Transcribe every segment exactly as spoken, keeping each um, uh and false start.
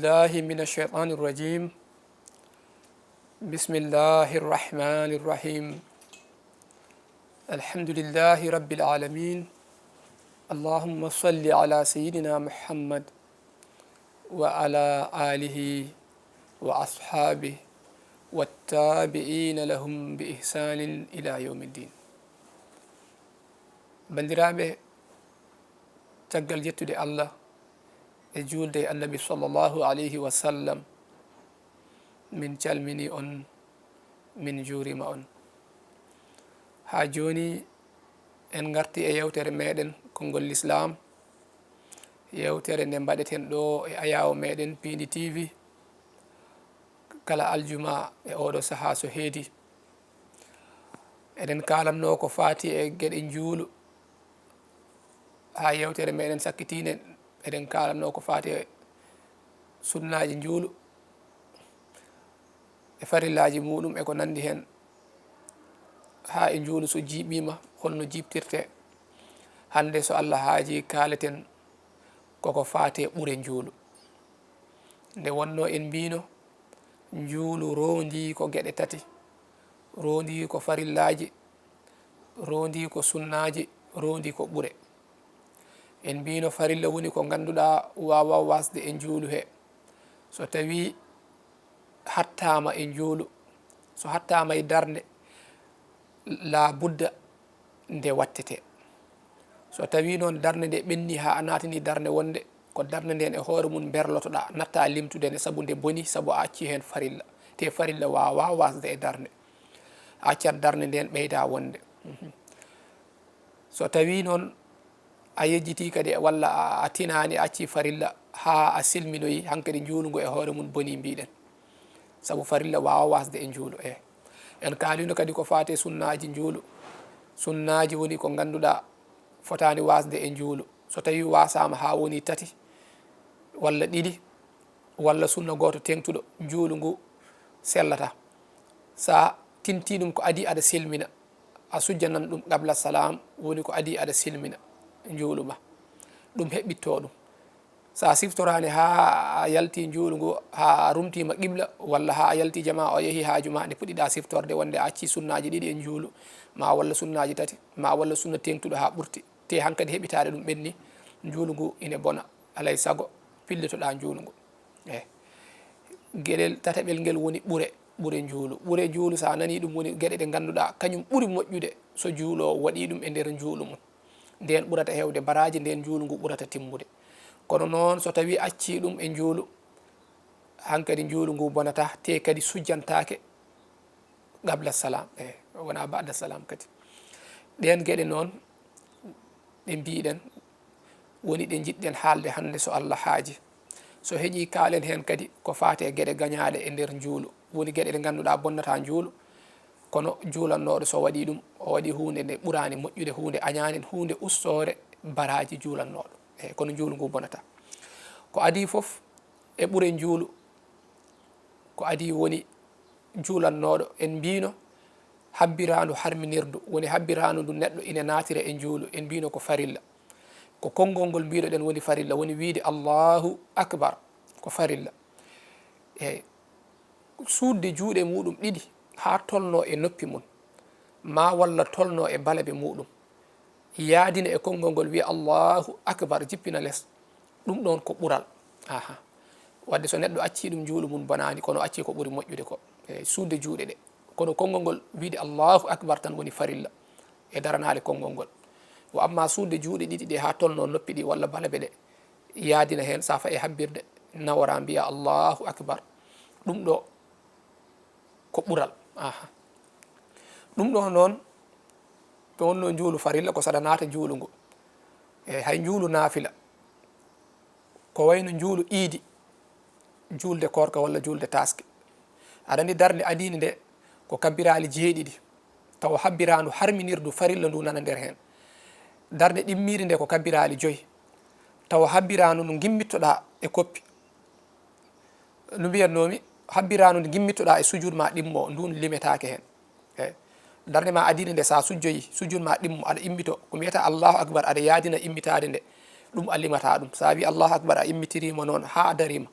بالله من الشيطان الرجيم. بسم الله الرحمن الرحيم. الحمد لله رب العالمين. اللهم صل على سيدنا محمد وعلى آله وأصحابه والتابعين لهم بإحسان إلى يوم الدين. Banndiraaɓe, caggal yettude Allah e juulde e Annabi sallallahu alayhi wa sallam, min calminii on, min njuuriima on. Haa jooni, en ngartii e yeewtere meeɗen Konngol Lislaam, yeewtere nde mbaɗeten ɗo e ayaawo meeɗen Piindi T V, kala aljuma e ooɗo sahaa so heedi. Eɗen kaalatnoo ko faati e geɗe njuulu, haa yeewtere meeɗen sakkitiinde, eɗen kaalatnoo ko faati e sunnaaji njuulu, e farillaaji muuɗum e ko nanndi heen, haa e njuulu so jiiɓiima, holno jiiɓtirtee. Hannde so Allah haajii, kaaleten koko faati e ɓure njuulu. Nde wonnoo en mbiino, njuulu roondii ko geɗe tati, roondii ko farillaaji, roondii ko sunnaaji, roondii ko ɓure. En mbiino farilla woni ko ngannduɗaa waawaa waasde e njuulu he. So tawii hattaama e njuulu, so hattaama e darnde, laa budda nde wattete. So tawii noon darnde nde ɓenni haa a naatini darnde wonde ko darnde nden e hoore mum mberlotoɗaa, natta limtude nde sabu nde boni, sabu a acci heen farilla. Te farilla waawaa waasde e darnde. A accat darnde nden ɓeyda wonde. Mhm. So tawii noon a yejjitii kadi walla a, a tinaani, a acci farilla haa a silminoyi, hankadi njuulu ngu e hoore mum boni mbiɗen. Sabu farilla waawaa waasde e njuulu, e. En kaaliino kadi ko faati e sunnaaji njuulu. Sunnaaji woni ko ngannduɗaa fotaani waasde e njuulu. So tawii waasaama haa woni tati walla ɗiɗi walla sunna gooto teeŋtuɗo, njuulu ngu sellataa. So a tintii ɗum ko adii aɗa selmina, a sujjanan ɗum qabla salaam, woni ko adii aɗa selmina njuulu ma. Ɗum heɓɓittoo ɗum. So a siftoraani haa a yaltii njuulu ngu, haa a rumtiima qibla, walla haa a yaltii jamaa o yehii haaju ma, nde puɗɗiɗaa siftorde wonde a accii sunnaaji ɗiɗi e njuulu, ma walla sunnaaji tati, ma walla sunna teeŋtuɗo haa ɓurti, te hankadi heɓitaade ɗum ɓenni, njuulu ngu ine bona. Alay sago, pillitoɗaa njuulu ngu. E geɗel tataɓel ngel woni ɓure, ɓure njuulu. Ɓure njuulu, so a nanii ɗum, woni geɗe ɗe ngannduɗaa kañum ɓuri moƴƴude so juuloowo waɗii ɗum e nder njuulu mum. Ndeen ɓurata heewde baraaji, ndeen njuulu ngu ɓurata timmude. Kono noon, so tawii accii ɗum e njuulu, hankadi njuulu ngu bonataa, te kadi sujjantaake qabla salaam, e wonaa ba'da salaam kadi. Ɗeen geɗe noon, ɗe mbiɗen, woni ɗe njiɗɗen haalde hannde so Allah haaji. So heƴii, kaalen heen kadi ko faati e geɗe gañaaɗe e nder njuulu. Woni geɗe ɗe ngannduɗaa bonnataa njuulu, kono juulannooɗo so waɗii ɗum, o waɗii huunde nde ɓuraani moƴƴude, huunde añaande, huunde ustoore baraaji juulannooɗo. E kono njuulu ngu bonataa. Ko adii fof e ɓure njuulu, ko adii woni juulannooɗo, en mbiino habbiraandu harminirdu, woni habbiraandu ndu neɗɗo ina naatira e njuulu, en mbiino ko farilla. Ko konngol ngol mbiɗoɗen woni farilla, woni wiide Allahu Akbar, ko farilla. E suuɗde juuɗe muuɗum ɗiɗi haa tolnoo e noppi mum, ma walla tolnoo e balabe muuɗum, yaadina e konngol ngol, wiya Allahu Akbar, jippina les. Ɗum ɗoon ko ɓural. Aha. Wadde so neɗɗo accii ɗum, njuulu mum bonaani, kono accii ko ɓuri moƴƴude ko. E suuɗde juuɗe ɗe. Kono konngol ngol wiide Allahu Akbar tan woni farilla e daranaade konngol ngol. Wa amma suuɗde juuɗe ɗiɗi ɗe haa tolnoo noppi ɗi walla balabe ɗe, yaadina heen, so a fayi e habbirde, nawora mbiya Allahu Akbar. Ɗum ɗo ko ɓural. Aha. Ɗum ɗo noon, to wonno njuulu farilla, ko saɗa naata njuulu ngu. E hay njuulu naafila, ko wayno njuulu iidi, juulde koorka walla juulde taaske. Aɗa anndi darnde adiinde nde ko kabbiraali jeeɗiɗi, tawa habbiraandu harminirdu farilla ndu nana nder heen. Darnde ɗimmiire nde ko kabbiraali joyi, tawa habbiraandu ndu ngimmittoɗaa e koppi. No mbiyatnoomi, habbiraandu ndi ngimmittoɗaa e sujud ma ɗimmo, ndun limetaake heen. Eey. Darnde ma adiinde nde, so a sujjoyi, sujud ma ɗimmo, aɗa immito, ko mbiyata Allahu Akbar, aɗa yaadina immitaade nde, ɗum a limataa ɗum. So a wii Allahu Akbar, a immitiriima noon haa a dariima.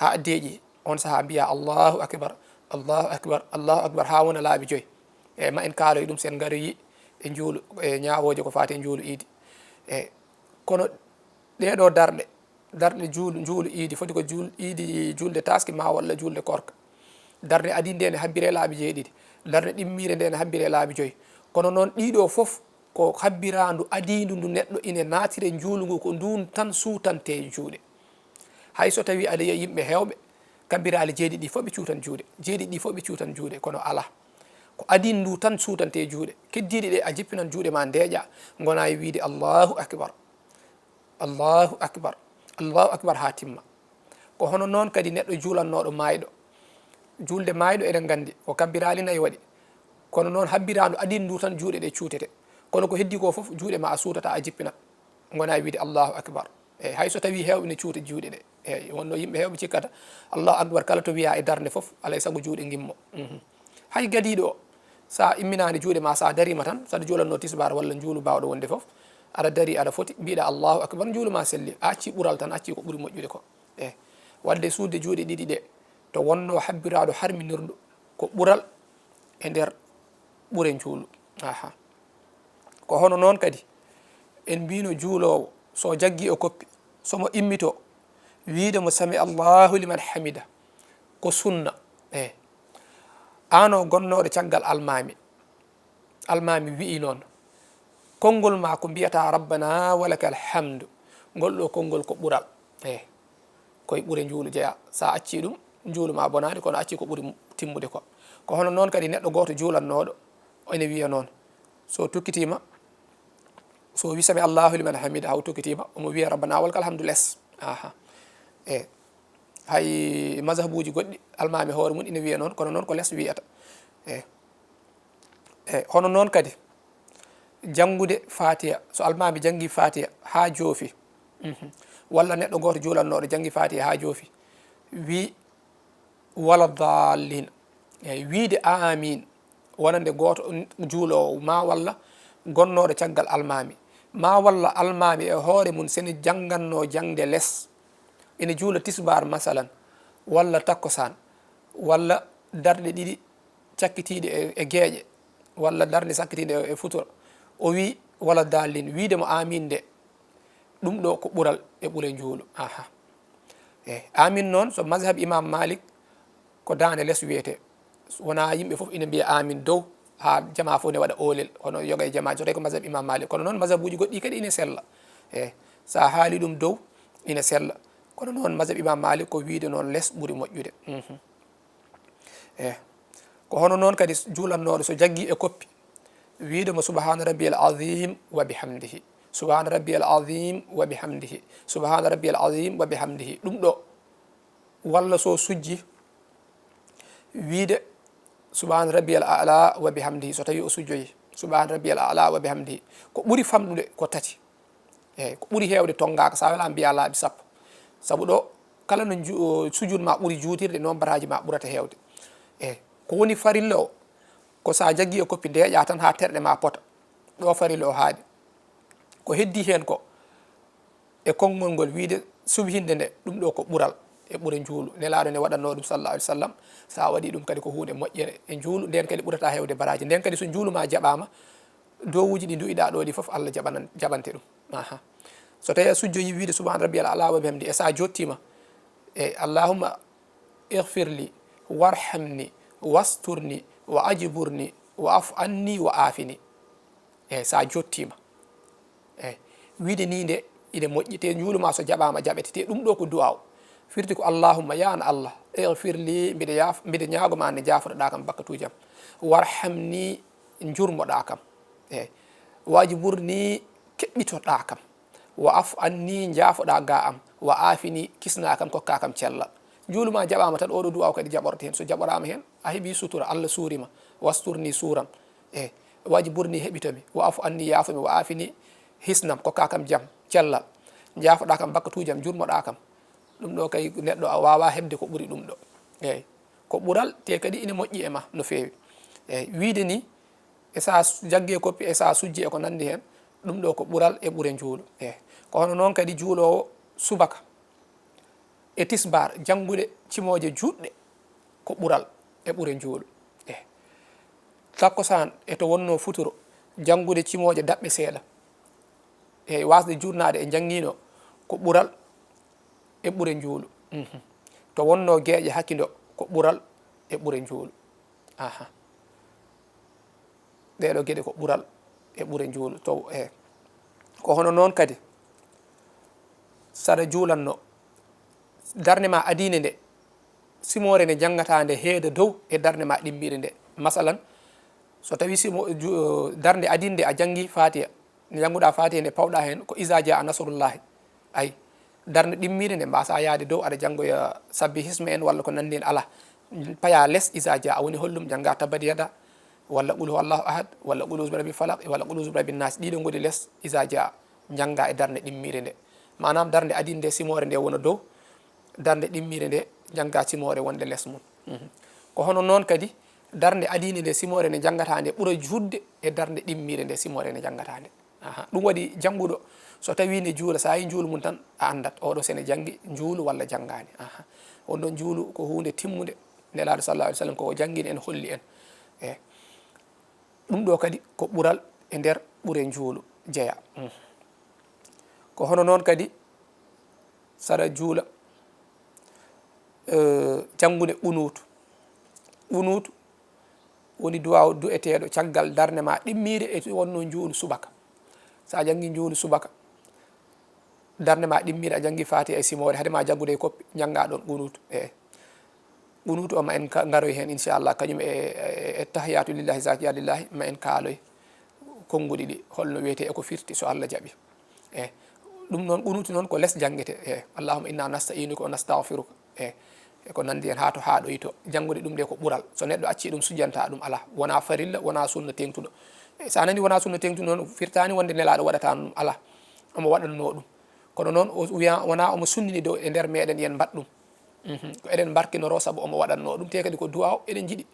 haa deeƴi, on sahaa mbiya, "Allahu akbar, Allahu akbar, Allahu akbar," haa wona laabi joy. E ma en kaaloy ɗum sen ngaroyi e njuulu, e ñaawooje ko faati e njuulu iidi. E kono ɗee ɗoo darɗe, darɗe juul-, njuulu iidi, foti ko juul-, iidi juulde taaske ma walla juulde korka. Darnde adii nde ne habbiree laabi jeeɗiɗi. Darnde ɗimmiire nde ne habbiree laabi joy. Kono noon ɗii ɗoo fof ko habbiraandu adiindu ndu neɗɗo ine naatire njuulu ngu, ko nduun tan suutantee juuɗe. Hay so tawii aɗa yiya yimɓe heewɓe, kabbiraali jeeɗiɗi ɗi fof ɓe cuutan juuɗe, jeeɗiɗi ɗi fof ɓe cuutan juuɗe, kono alaa. Ko adiin ndu tan suutantee juuɗe. Keddiiɗi ɗe a jippinan juuɗe ma ndeeƴa, ngona e wiyde Allahu akbar. Allahu akbar, Allahu akbar haa timma. Ko hono noon kadi neɗɗo juulannooɗo maayɗo. Juulde maayɗo eɗen nganndi ko kabbiraali nayi waɗi. Kono noon habbiraandu adin ndu tan juuɗe ɗe cuutete. Kono ko heddi ko fof juuɗe ma a suutata a jippina. Ngona e wiyde Allahu akbar. Eyi, hay so tawii heewɓe ne cuuta juuɗe ɗe. Eyi, wonno yimɓe heewɓe cikkata Allahu akbar kala to wiya e darnde fof, alay sago juuɗe ngimmo. Mhm. Hay gadiiɗo o, so a imminaani juuɗe ma, so a dariima tan, so aɗa juulanno tisbaar walla njuulu baawɗo wonde fof, aɗa darii, aɗa foti, mbiɗa Allahu akbar, njuulu ma selli. A acci ɓural tan, a acci ko ɓuri moƴƴude ko. E waɗde suuɗde juuɗe ɗiɗi ɗe, to wonno habbiraaɗo harminirɗo ko ɓural e nder ɓure njuulu. Aha. Ko hono noon kadi, en mbino juuloowo, so jaggii o koppi, so mo immito, wiide mo, "Sami Allahu liman hamida," ko sunna. E aan o gonnooɗo caggal almaami, almaami wi'i noon, konngol ma ko mbiyata, "Rabbana walakal hamdu." Ngol ɗo konngol ko ɓural. E koye ɓure njuulu jeya. So a accii ɗum, njuulu ma bonaani, kono a accii ko ɓuri timmude ko. Ko hono noon kadi neɗɗo gooto juulannooɗo, ene wiya noon, so tukkitiima, so wi, "Sami Allahu liman hamida," haw tukkitiima, omo wiya, "Rabbana walakal hamdu," les. Aha. E hay mazhabuuji goɗɗi, almaami hoore mum ina wiya noon, kono noon ko les wiyata. E e hono noon kadi, janngude Faatiha, so almaami janngi Faatiha haa joofi, mhm, walla neɗɗo gooto juulannooɗo janngi Faatiha haa joofi, wi, "Wala daalliin." Eyi, wiide "Aamiin," wonande gooto juuloowo, ma walla gonnooɗo caggal almaami, ma walla almaami e hoore mum, sene janngannoo jaŋde les, ene juula tisbaar, masalan, walla takkusaan, walla darɗe ɗiɗi cakkitiiɗe e, e geeƴe, walla darnde cakkitiiɗe e, e futuro, o wi, "Wala daalliin." Wiide mo "Aamiin" nde, ɗum ɗo ko ɓural e ɓure njuulu. Aha. E amin noon, so mazhab Imam Malik, ko daande les wiyetee. Wonaa yimɓe fof ina mbiya amin dow, haa jamaa fof ne waɗa oolel, hono yoga e jamaa, so tawi ko mazhab Imam Malik. Kono noon, mazhabuuji goɗɗi kadi ina sella. E so a haali ɗum dow, ina sella. Kono noon, mazhab Imam Malik ko wiyde noon les ɓuri moƴƴude. Mhm. E ko hono noon kadi juulannooɗo so jaggii e koppi, wiyde mo, "Subhaana rabbiyal azim wa bihamdihi. Subhaana rabbiyal azim wa bihamdihi. Subhaana rabbiyal azim wa bihamdihi." Ɗum ɗo, walla so sujji, wiyde, "Subhaana rabbiyal a'la wa bihamdihi." So tawii o sujjoyi, "Subhaana rabbiyal a'la wa bihamdihi." Ko ɓuri famɗude ko tati. Eyi, ko ɓuri heewde tonngaaka, so a welaa mbiyaa laabi sappo. Sabu ɗo, kala no nju-, sujud ma ɓuri juutirde, noon baraaji ma ɓurata heewde. Eyi, ko woni farilla o, ko so a jaggii e koppi, ndeeƴaa tan haa terɗe ma pota. Ɗo farilla o haaɗi. Ko heddii heen ko, e konngol ngol wiyde subhinde nde, ɗum ɗo ko ɓural e ɓure njuulu. Nelaaɗo ne waɗatnoo ɗum, sallallahu alaihi wasallam. So a waɗii ɗum kadi ko huunde moƴƴere e njuulu, ndeen kadi ɓurata heewde baraaji. Ndeen kadi so njuulu ma jaɓaama, dowuuji ɗi nduwiɗaa ɗo ɗi fof, Allah jaɓanan-, jaɓante ɗum. Aha. So tawii a sujjoyii wiyde, "Subhaana rabbiyal a'la wa bihamdi," e so a jottiima, e, "Allahumma ighfir li, warhamni, wasturni, wa ajburni, wa afu anni, wa aafini." E so a jottiima, e wiyde nii nde ine moƴƴi, te njuulu ma so jaɓaama, jaɓete. Te ɗum ɗo ko du'aaw. Firti ko, "Allahumma, ya an Allah, ighfir li, mbiɗa yaaf-, mbiɗa ñaago ma nde njaafotoɗaa kam bakkatuuji am. Warhamni, njurmoɗaa kam. E, wajburni, keɓɓitoɗaa kam. Wa afu anni, njaafoɗaa ga am. Wa aafini, kisnaa kam, kokkaa kam cellal." Njuulu ma jaɓaama tan, oɗo du'aaw kadi jaɓorte heen. So jaɓoraama heen, a heɓii sutura, Allah suuri ma. Wasturni, suuram. E, wajburni, heɓito mi. Wa afu anni, yaafo mi. Wa aafini, hisnam, kokkaa kam jam, cellal. Njaafoɗaa kam bakkatuuji am, njurmoɗaa kam. Ɗum ɗo kay neɗɗo a waawaa heɓde ko ɓuri ɗum ɗo. Eey. Ko ɓural, te kadi ina moƴƴi e ma no feewi. Eey, wiyde nii, e so a su-, jaggii e koppi, e so a sujjii e ko nanndi heen, ɗum ɗo ko ɓural e ɓure njuulu. Eey. Ko hono noon kadi juuloowo subaka. E tisbaar, janngude cimooje juutɗe ko ɓural e ɓure njuulu. E takkusaan, e to wonnoo futuro, janngude cimooje daɓɓe seeɗa. E waasde juutnaade e njanngiino ko ɓural e ɓure njuulu. Mhm. To wonnoo geeƴe hakindo ko ɓural e ɓure njuulu. Aha. Ɗeeɗoo geɗe ko ɓural e ɓure njuulu. To, e ko hono noon kadi, saɗa juulanno, darnde ma adiinde nde, simoore nde njanngataa nde heeda dow e darnde ma ɗimmire nde. Masalan, so tawi simo-, ju-, darnde adiinde nde a janngi Faatiha, nde njannguɗaa Faatiha nde, pawɗaa heen ko Iza jaa nasrullahi. Ay, darnde ɗimmire nde mbaasaa yahde dow, aɗa janngoya sabbihisma en walla ko nanndi heen, alaa. Payaa les Iza jaa, woni holɗum? Janngaa tabbat yada, walla qul huwallahu ahad, walla qul uzu birabbil falaq, walla qul uzu birabbin nas. Ɗiɗo ngoni les Iza jaa, njanngaa e darnde ɗimmire nde. Maanaam darnde adiinde nde, simoore nde wona dow, darnde ɗimmire nde njanngaa simoore wonde les mum. Mhm. Ko hono noon kadi, darnde adiinde nde, simoore nde njanngataa nde ɓura juutde e darnde ɗimmire nde, simoore nde njanngataa nde. Aha. Ɗum waɗi jannguɗo, so tawii ne juula, so a yii njuulu mum tan, a anndat oɗo so ene janngi njuulu walla janngaani. Aha. On ɗon njuulu ko huunde timmunde, Nelaaɗo sallallahu alaihi wasallam ko o janngini en, holli en. E ɗum ɗo kadi ko ɓural e nder ɓure njuulu jeyaa. Mm. Ko hono noon kadi saɗa juula, eh, janngude qunuutu. Qunuutu woni duwaaw du'eteeɗo caggal darnde ma ɗimmire e wonno njuulu subaka. So a janngi njuulu subaka, darnde ma ɗimmire, a janngi Faatiha e simoore, hade ma janngude e koppi, njannga ɗon qunuutu. E qunuutu o ma en ka-, ngaroy heen, inchallah, kañum e, e, e tahiyatu lillahi, zakiya lillahi, ma en kaaloy konnguɗi ɗi, holno wiyete e ko firti, so Allah jaɓi. E ɗum noon, qunuutu noon ko les janngete. E, "Allahumma inna nasta'inuka wa nasta'firuka." E, e ko nanndi heen haa to haaɗoyto. Janngude ɗum ɗe ko ɓural. So neɗɗo accii ɗum, sujjantaa ɗum, alaa. Wonaa farilla, wonaa sunna teeŋtuɗo. E, so a nanii wonaa sunna teeŋtuɗo noon, firtaani wonde Nelaaɗo waɗataa ɗum, alaa. Omo waɗannoo ɗum. Kono noon, o wiya, wonaa omo sunnini dow e nder meeɗen yen mbaɗ ɗum. Mhm. Ko eɗen mbarkinoro sabu omo waɗannoo ɗum. Te kadi ko duwaaw eɗen njiɗi.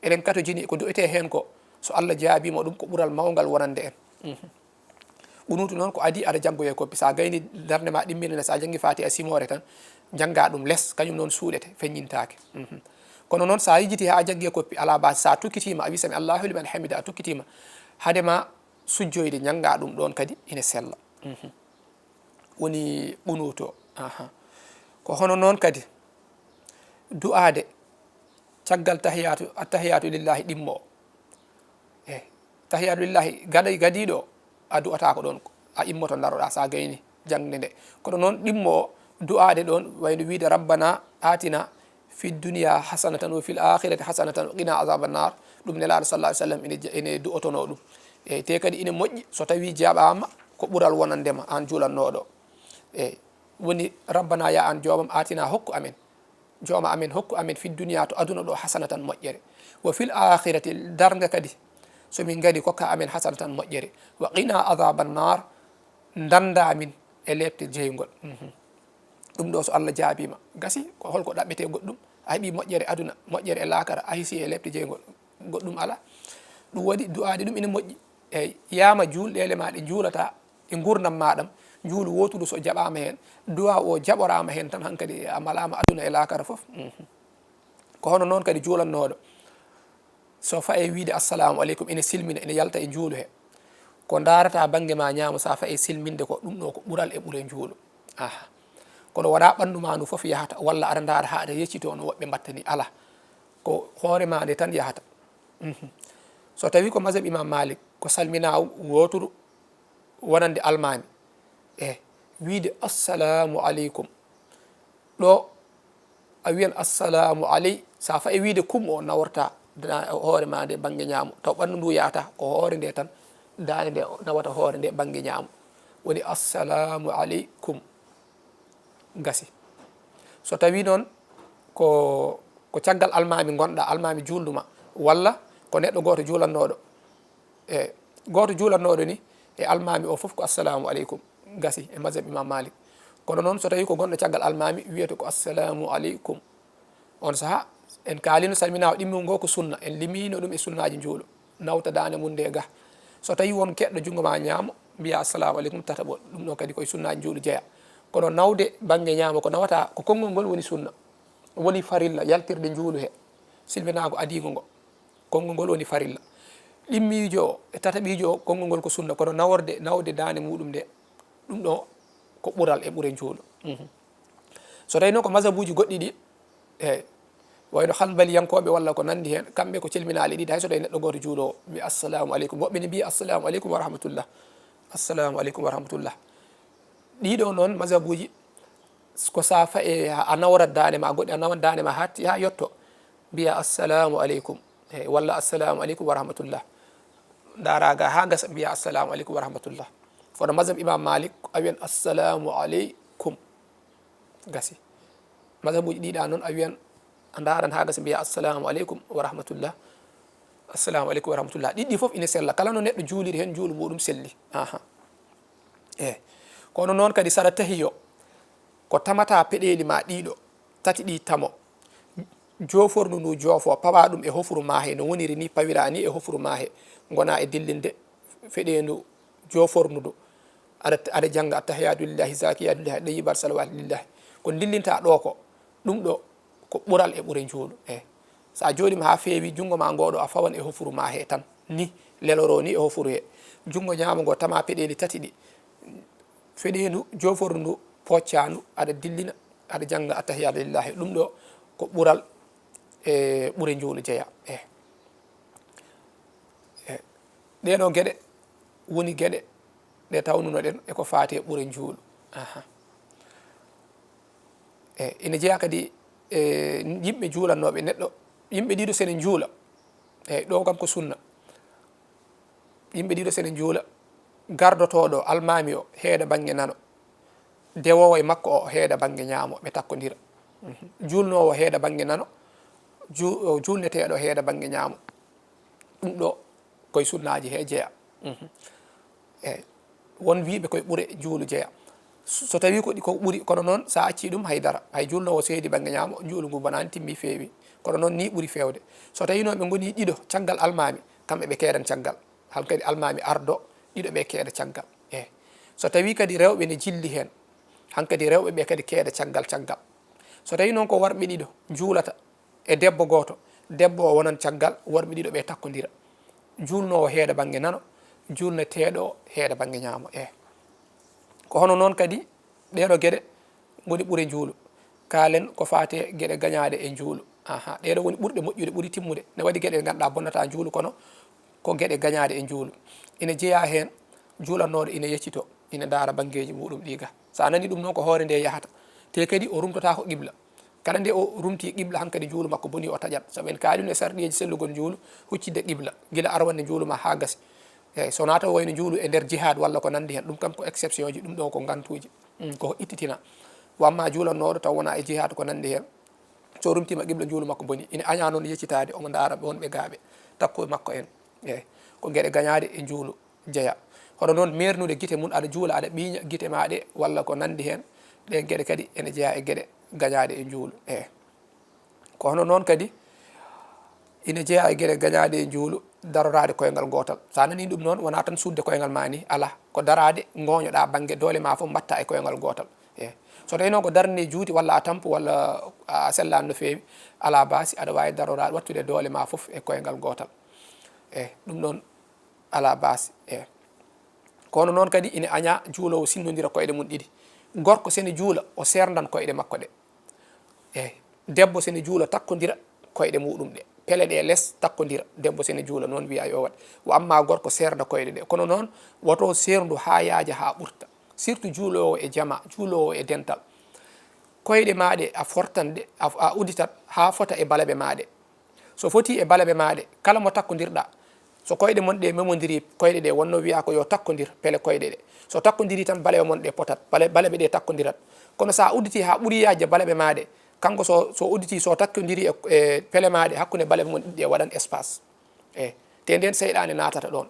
Eɗen katojini ko du'etee heen ko. So Allah jaabiima ɗum, ko ɓural mawngal wonande en. Mhm. Qunuutu noon ko adii aɗa janngoya e koppi. So a gayni darnde ma ɗimmire nde, so a janngi Faatiha e simoore tan, njannga ɗum les, kañum noon suuɗete, feññintaake. Mhm. Kono noon so a yejjitii haa a janngi e koppi, alaa baasi, so a tukkitiima, a wii "Sami Allahu liman hamida", a tukkitiima, hade ma sujjoyde, njannga ɗum ɗoon kadi ine sella. Mhm. Woni qunuutu o. Aha. Ko hono noon kadi du'aade caggal tahiyaatu, attahiyaatu lillahi ɗimmo o. E tahiyaatu lillahi gaɗa-, gadiiɗo o, a du'ataako ɗoon, a immoto ndaroɗaa so a gayni jaŋde nde. Kono noon ɗimmo o, du'aade ɗoon, wayno wiide, "Rabbana atina fi dunya hasanatan wa fil akhirati hasanatan wa qina adhaban nar." Ɗum Nelaaɗo sallallahu alaihi wasallam ene ja-, ene du'otonoo ɗum. E te kadi ine moƴƴi so tawii jaɓaama ko ɓural wonande ma aan juulannooɗo. E woni, "Rabbana, ya aan joomam, atina, hokku amen." Jooma amen, hokku amen fi dunya, to aduna ɗo, hasanatan, moƴƴere. Wa fil akhirati, darnga kadi, so min ngari, kokka amen hasanatan, moƴƴere. Wa qina adhaban nar, ndannda min e leepte jeyngol. Mhm. Ɗum ɗo, so Allah jaabiima, gasi, ko holko ɗaɓɓete goɗɗum? A heɓi moƴƴere aduna, moƴƴere e laakara, a hisi e leepte jeyngol, goɗɗum alaa. Ɗum waɗi du'aade ɗum ina moƴƴi. Eyi, yaama juul, ɗeele ma ɗe njuulata e nguurndam maaɗam, njuulu wooturu so jaɓaama heen, duwaa o jaɓoraama heen tan, hankadi a malaama aduna e laakara fof. Mhm. Ko hono noon kadi juulannooɗo, so faye wiide "Assalamu aleykum", ene silmina, ene yalta e njuulu he. Ko ndaarata bannge ma ñaamo, so a faye silminde ko, ɗum ɗo ko ɓural e ɓure njuulu. Aha. Kono wonaa ɓanndu ma ndu fof yahata, walla aɗa ndaara haa aɗa yeccitoo no woɓɓe mbaɗta ni, alaa. Ko hoore ma nde tan yahata. Mhm. So tawii ko mazhab Imam Malik, ko salminaawu wooturu wonande almaami, e wiide "Assalamu aleykum." Ɗo a wiyan "Assalamu aley", so a faye wiide "kum" o naworta da-, hoore ma nde bannge ñaamo, taw ɓanndu ndu yahata ko hoore nde tan, daande nde nawata hoore nde bannge ñaamo. Woni "Assalamu aleykum." Gasi. So tawii noon ko, ko caggal almaami ngonɗa, almaami juulndu ma, walla ko neɗɗo gooto juulannooɗo, e gooto juulannooɗo ni, e almaami o fof ko "Assalamu aleykum." Gasi e mazhab Imam Malik. Kono noon, so tawii ko gonɗo caggal almaami, wiyata ko "Assalamu aleykum." On sahaa, en kaalino salminaawo ɗimmo ngo ko sunna, en limino ɗum e sunnaaji njuulu, nawta daande mum nde ga. So tawii won keɗɗo junngo ma ñaamo, mbiya "Assalamu aleykum" tataɓol, ɗum ɗo kadi koye sunnaaji njuulu jeya. Kono nawde bannge ñaamo ko nawata, ko konngol ngol woni sunna, woni farilla yaltirde njuulu he, silminaango adiingo ngo. Konngol ngol woni farilla. Ɗimmiijo o e tataɓiijo o, konngol ngol ko sunna, kono naworde, nawde daande muuɗum nde, ɗum ɗo ko ɓural e ɓure njuulu. Mhm. So tawi noon ko mazhabuuji goɗɗi ɗi, eey, wayno hanbaliyankooɓe walla ko nanndi heen, kamɓe ko calminaali ɗiɗi, hay so tawi neɗɗo gooto juuloowo, mbi assalamu aleykum. Woɓɓe ne mbiya assalamu aleykum wa rahmatullah. Assalamu aleykum wa rahmatullah. Ɗiɗo noon mazhabuuji, ko sa fa-, e, a nawrat daande ma, goɗɗi a nawat daande ma hatti haa yetto, mbiya assalamu aleykum, eey, walla assalamu aleykum wa rahmatullah. Ndaara ga haa gasa, mbiya assalamu aleykum wa rahmatullah. Kono mazhab Imam Malik, a wiyan assalamu aleykum. Gasi. Mazhabuuji ɗiɗa noon, a wiyan, a ndaaran haa gasa, mbiya assalamu aleykum wa rahmatullah. Assalamu aleykum wa rahmatullah. Ɗiɗɗi fof ina sella. Kala no neɗɗo juuliri heen, juulu muuɗum selli. Aha. Eey. Kono noon kadi, sara tahiyo, ko tamata peɗeeli ma ɗiɗo, tati ɗi tamo. Jooforndu ndu joofo, pawa ɗum e hofuru maahe, no woniri ni pawira ni e hofuru maahe. Ngona e dillinde feɗeendu jooforndu ndu. Aɗa, aɗa jannga attahiyatu lillahi, zakiyatu lillahi, ɗayyibat salawat lillahi. Ko dillinta ɗo ko, ɗum ɗo ko ɓural e ɓure njuulu. Eey. So a jooɗiima haa feewi, junngo ma ngoo ɗo a fawan e hofuru ma he tan. Ni, leloro ni e hofuru he. Junngo ñaamo ngo tama peɗeeli tati ɗi. Feɗeendu, jooforu ndu, pocca ndu, aɗa dillina, aɗa jannga attahiyatu lillahi. Ɗum ɗo ko ɓural e ɓure njuulu jeya. Eey. Eey. Ɗee ɗoo geɗe woni geɗe ɗe tawnunoɗen e ko faati e ɓure njuulu. Aha. E, ina jeyaa kadi e yimɓe juulannooɓe neɗɗo, yimɓe ɗiɗo sene njuula. Eey, ɗo kam ko sunna. Yimɓe ɗiɗo sene njuula, gardotooɗo, almaami o, heeda bannge nano, dewoowo e makko o, heeda bannge ñaamo, ɓe takkondira. Mhm. Juulnoowo heeda bannge nano, ju-, o, juulneteeɗo heeda bannge ñaamo. Ɗum ɗo koye sunnaaji he jeya. Mhm. Eey. Won wiyɓe koye ɓure njuulu jeya. So tawi ko ɗi, ko ɓuri, kono noon so a accii ɗum, hay dara. Hay juulnoowo seedi bannge ñaamo, njuulu ngu bonaani, timmi, feewi. Kono noon ni ɓuri feewde. So tawi noon ɓe ngoni ɗiɗo caggal almaami, kamɓe ɓe keedan caggal. Hankadi almaami ardo, ɗiɗo ɓe keeda caggal. Eey. So tawi kadi rewɓe ne jilli heen, hankadi rewɓe ɓe kadi keeda caggal caggal. So tawi noon ko worɓe ɗiɗo njuulata, e debbo gooto, debbo o wonan caggal, worɓe ɗiɗo ɓe takkondira. Juulnoowo heeda bannge nano, juulneteeɗo heeda bannge ñaamo. Eey. Ko hono noon kadi ɗee ɗoo geɗe ngoni ɓure njuulu. Kaalen ko faati e geɗe gañaaɗe e njuulu. Aha, ɗee ɗoo woni ɓurɗe moƴƴude, ɓuri timmude. Ne waɗi geɗe ɗe ngannduɗaa bonnata njuulu, kono ko geɗe gañaaɗe e njuulu. Ina jeyaa heen juulannooɗo ina yeccitoo, ina ndaara banngeeji muuɗum ɗi ga. So a nanii ɗum noon, ko hoore nde yahata. Te kadi o rumtotaako qibla. Kala nde o rumti qibla, hankadi njuulu makko bonii, o taƴat. Sabu en kaalino e sarɗiyeeji sellugol njuulu, huccidde qibla, gila arwannde njuulu ma haa gasi. Eey, so wonaa taw wayno njuulu e nder jihaad walla ko nanndi heen, ɗum kam ko exception ji, ɗum ɗo ko ngantuuji. Mm, ko ittitina. Wa amma juulannooɗo taw wonaa e jihaad ko nanndi heen, so rumtiima qibla, njuulu makko bonii. Ina añaa noon yeccitaade, omo ndaara wonɓe gaaɓe, takko e makko en. Eey, ko geɗe gañaaɗe e njuulu jeya. Hono noon, meernude gite mum, aɗa juula, aɗa ɓiiña gite ma ɗe, walla ko nanndi heen, ɗeen geɗe kadi ene jeyaa e geɗe gañaaɗe e njuulu. Eey. Ko hono noon kadi ina jeyaa e geɗe gañaaɗe e njuulu, daroraade koyngal gootal. So a nanii ɗum noon, wonaa tan suuɗde koyngal ma ni, alaa. Ko daraade, ngooñoɗaa bannge, doole ma fof mbaɗta e koyngal gootal. Eey. So tawi noon ko darnde juuti, walla a tampu, walla a sellaani no feewi, alaa baasi, aɗa waawi daroraade, wattude doole ma fof e koyngal gootal. Eey, ɗum ɗoon alaa baasi. Eey. Kono noon kadi ina añaa juuloowo sinndondira koyɗe mum ɗiɗi. Gorko sene juula, o seerndan koyɗe makko ɗe. Eey, debbo sene juula, takkondira koyɗe muɗum ɗe. Pele ɗe les, takkondira. Debbo sene juula, noon wiya yo waɗ. Wa amma gorko seernda koyɗe ɗe. Kono noon, woto seerndu haa yaaja, haa ɓurta. Surtout juuloowo e jama, juuloowo e dental. Koyɗe ma ɗe, a fortan ɗe, a, a udditat haa fota e balaɓe ma ɗe. So foti e balaɓe ma ɗe, kala mo takkondirɗa, so koyɗe mon ɗe memondiri, koyɗe ɗe wonno wiya ko yo takkondir, pele koyɗe ɗe. So takkondiri tan, balaɓe mon ɗe potat, bala-, balaɓe ɗe takkondirat. Kono sa udditi ha ɓuri yajde balaɓe ma ɗe, kanko so, so udditi, so takkondiri e, e pele ma ɗe, hakkunde balaɓe mon ɗiɗi ɗe waɗan espace. E, te nden seyɗane natata ɗon.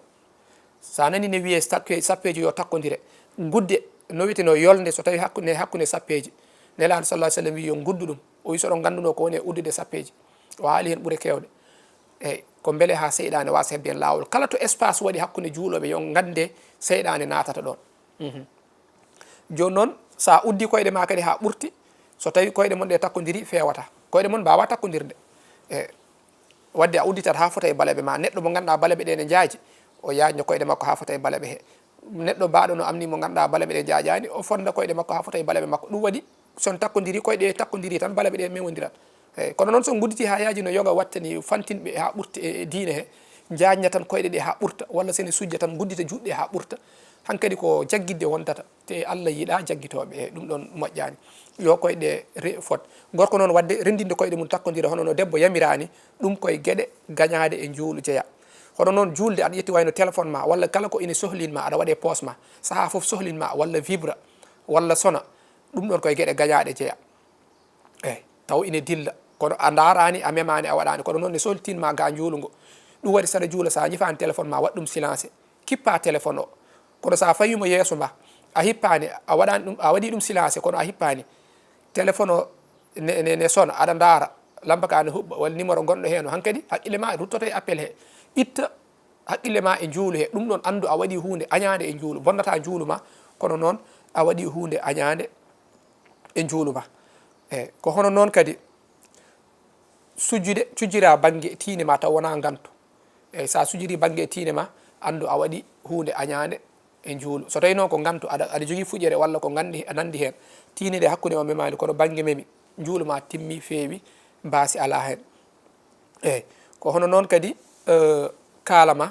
Sa nani ne wiye sappe-, sappeji yo takkondire. Gudde, no wi'eteno yolnde, so tawi hakkunde, hakkunde sappeji. Nelaɗo sallallahu alaihi wasallam wi yo guddu ɗum. O wi so ɗon ganduno ko woni e uddude sappeji. O haali hen ɓure kewɗe. Eyi, ko beele ha seyɗane wasa hebde hen lawol. Kala to espace waɗi hakkunde juuloɓe, yo gande seyɗane natata ɗon. Mhm. Joni noon, So a uddi koyɗe ma kadi haa ɓurti, so tawi koyɗe mon ɗe takkodiri, feewata. Koyɗe mon mbaawa takkodirde. E, wadde a udditat haa fota e balaɓe ma. Neɗɗo mo ngannduɗaa balaɓe ɗe ne njaaji, o yaajna koyɗe makko haa fota e balaɓe he. Neɗɗo baaɗo no am ni mo ngannduɗaa balaɓe ɗe njaajaani, o fonna koyɗe makko haa fota e balaɓe makko. Ɗum waɗi, so on takkodiri, koyɗe takkodiri tan, balaɓe ɗe mewndirat. Eyi, kono noon, so on ngudditi haa yaaji no yoga wattani fantinɓe haa ɓurti e, e diine he, njaajna tan koyɗe ɗe haa ɓurta, walla so ene sujja tan nguddita juuɗe ɗe haa ɓurta, hankadi ko jaggitde wontata. Te Allah yiɗaa jaggitooɓe, e ɗum ɗoon moƴƴaani. Yo koyɗe re-, fot. Gorko noon, waɗde renndinde koyɗe mum takkodira, hono no debbo yamiraani, ɗum koye geɗe gañaaɗe e njuulu jeya. Hono noon, juulde, aɗa ƴetti wayno téléphone ma, walla kala ko ine sohlin ma, aɗa waɗe poos ma, sahaa fof sohlin ma, walla vibra, walla sona, ɗum ɗoon koye geɗe gañaaɗe jeya. Eyi, taw ine dilla, kono a ndaaraani, a memaani, a waɗaani, kono noon ne soltin ma ga njuulu ngo. Ɗum waɗi, saɗa juula, so a ñifaani téléphone ma, waɗ ɗum silencé, kippa téléphone o. Kono so a fawii mo yeeso ma, a hippaani, a waɗaani ɗum, a waɗii ɗum silencé, kono a hippaani, téléphone o ne, ne, ne sona, aɗa ndaara, lampa ka ne huɓɓa, walla numéro gonɗo heen o, hankadi hakkille ma ruttoto e appel he. Itta hakkille ma e njuulu he, ɗum ɗoon anndu a waɗii huunde añaande e njuulu, bonnata njuulu ma, kono noon a waɗii huunde añaande e njuulu ma. Eyi, ko hono noon kadi sujjude, cujjira bannge tiinde ma taw wonaa ngantu. Eyi, so a sujjiri bannge tiinde ma, anndu a waɗii huunde añaande e njuulu. So tawii noon ko ngantu, aɗa, aɗa jogii fuƴere walla ko nganndi, a nanndi heen, tiinde nde hakkunde ma memaani, kono bannge memi, njuulu ma timmi, feewi, baasi alaa heen. Eyi, ko hono noon kadi, eh, kaala ma,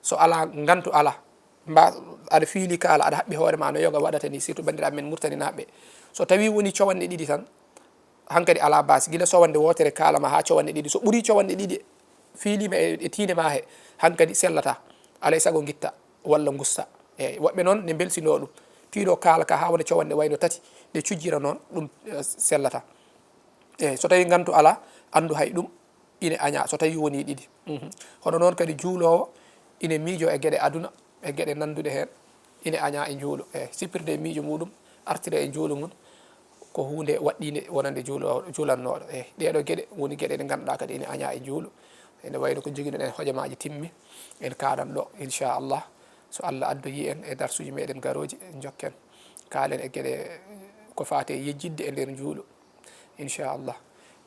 so alaa ngantu alaa, mba-, aɗa fiili kaala, aɗa haɓɓi hoore ma no yoga waɗata ni, surtout banndiraaɓe men Muritaninaaɓe. So tawii woni cowanɗe ɗiɗi tan, hankadi alaa baasi, gila sowande wootere kaala ma haa cowanɗe ɗiɗi. So ɓurii cowanɗe ɗiɗi fiiliima e, e tiinde ma he, hankadi sellata, alay sago ngitta walla ngussa. Eyi, woɓɓe noon ne mbelsinoo ɗum, tiiɗo kaala ka haa wona cowanɗe wayno tati, nde cujjira noon, ɗum, eh, sellata. Eyi, so tawii ngantu alaa, anndu hay ɗum ine añaa, so tawii wonii ɗiɗi. Mhm. Hono noon kadi juuloowo ine miijoo e geɗe aduna, e geɗe nannduɗe heen, ine añaa e njuulu. Eyi, sippirde e miijo muuɗum, artira e njuulu mum, ko huunde waɗɗiinde wonande juuloowo, juulannooɗo. Eyi, ɗeeɗoo geɗe woni geɗe ɗe ngannduɗaa kadi ine añaa e njuulu. Ene wayno ko njogiɗen hojomaaji timmi, en kaalan ɗo, inchallah. So Allah addoyii en e darsuuji meɗen garooji, njokken, kaalen e geɗe ko faati e yejjitde e nder njuulu. Inchallah.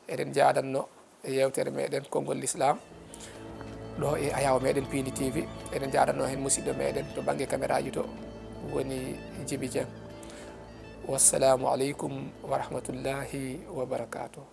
Eɗen njaadanno e yeewtere meɗen Konngol Lislaam, ɗo e ayaw meɗen Piindi T V. Eɗen njaadanno heen musidɗo meɗen to bannge kameraaji to, woni Jibi Jeŋ. Wassalaamu aleykum wa rahmatullahi wa barakaatuh.